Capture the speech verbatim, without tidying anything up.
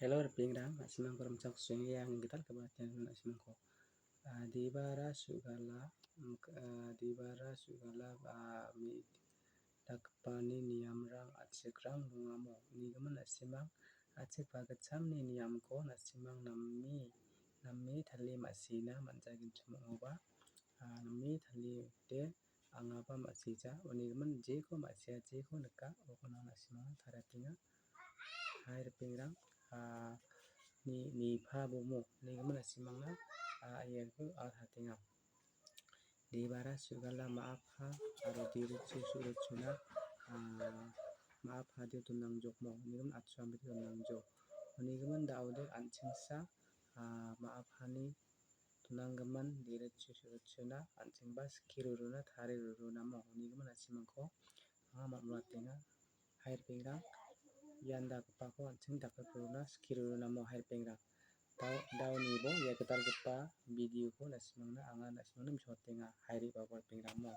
Hello, ripengrang, na·simangko rimchaksoenga, angni gitalgipa atian na·simangko. Ah, debara su·gala, mm, k-, ah, debara su·gala, ah, mi-, dakgipani niamrang a·chikrang dongamo. Unigimin na·simang a·chik ba gitchamni niamko na·simang name, name tarie ma·sina man·jagenchim ong·oba, ah, name tariede angaba ma·sija. Unigimin jeko ma·sia, jeko nika, ukono na·simang tariatenga. Hai ripengrang, ah, ni, nipa bomo, unigimin na·simangna, ah, iako a·tatenga. Debara su·gala ma·apha aro dirichi su·rachona, ah, ma·aphadio donangjokmo, unigimin atsuambete donangjok. Unigimin da·ode an·chingsa, ah, ma·aphani donanggimin dirichi su·rachona an·chingba skie rurona tarie rurona mo, unigimin na·simangko anga mam·ratenga. Hai ripengrang, ian dakgipako an·ching dakgiparona skie rurona mo hai ripengrang. Dao, dao nibo ia gitalgipa videoko na·simangna anga na·simangna mesoatenga. Hai re·baba ripengrang mo.